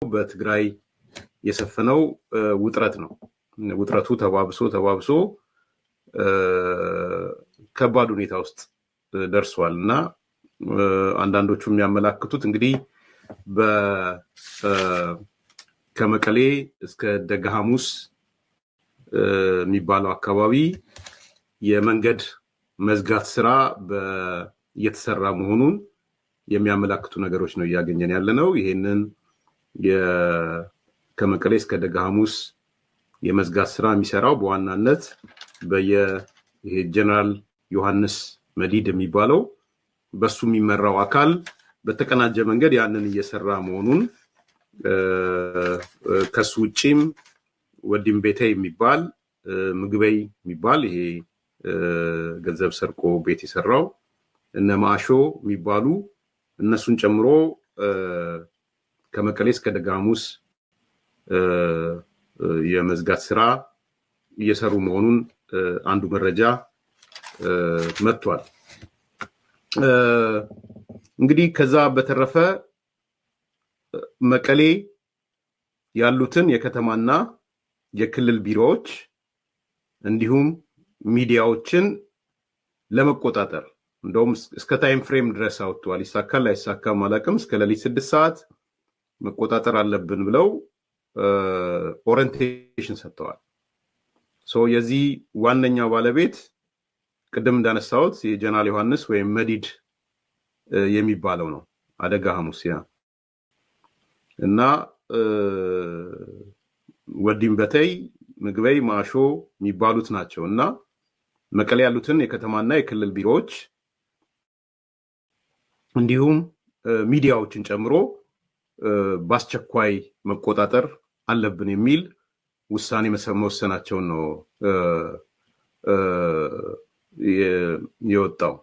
በትግራይ የሰፈነው ውጥረት ነው። ውጥረቱ ተባብሶ ተባብሶ ከባድ ሁኔታ ውስጥ ደርሷል እና አንዳንዶቹ የሚያመላክቱት እንግዲህ ከመቀሌ እስከ ደጋ ሐሙስ የሚባለው አካባቢ የመንገድ መዝጋት ስራ እየተሰራ መሆኑን የሚያመላክቱ ነገሮች ነው እያገኘን ያለ ነው። ይሄንን ከመቀሌ እስከ ደጋ ሐሙስ የመዝጋት ስራ የሚሰራው በዋናነት ይሄ ጀነራል ዮሐንስ መዲድ የሚባለው በሱ የሚመራው አካል በተቀናጀ መንገድ ያንን እየሰራ መሆኑን፣ ከሱ ውጪም ወዲም ቤቴ የሚባል፣ ምግበይ የሚባል ይሄ ገንዘብ ሰርቆ ቤት የሰራው፣ እነ ማሾ የሚባሉ እነሱን ጨምሮ ከመቀሌ እስከ ደጋ ሐሙስ የመዝጋት ስራ እየሰሩ መሆኑን አንዱ መረጃ መጥቷል። እንግዲህ ከዛ በተረፈ መቀሌ ያሉትን የከተማና የክልል ቢሮዎች እንዲሁም ሚዲያዎችን ለመቆጣጠር እንደውም እስከ time frame ድረስ አውጥተዋል። ይሳካል አይሳካም አላውቅም። እስከ ሌሊት 6 ሰዓት መቆጣጠር አለብን ብለው orientation ሰጥተዋል። So የዚህ ዋነኛው ባለቤት ቅድም እንዳነሳሁት የጀነራል ዮሐንስ ወይም መዲድ የሚባለው ነው። አደጋ ሐሙስ ያ እና ወዲም በተይ፣ ምግበይ፣ ማሾ የሚባሉት ናቸው እና መቀሌ ያሉትን የከተማና የክልል ቢሮዎች እንዲሁም ሚዲያዎችን ጨምሮ በአስቸኳይ መቆጣጠር አለብን የሚል ውሳኔ መወሰናቸውን ነው የወጣው።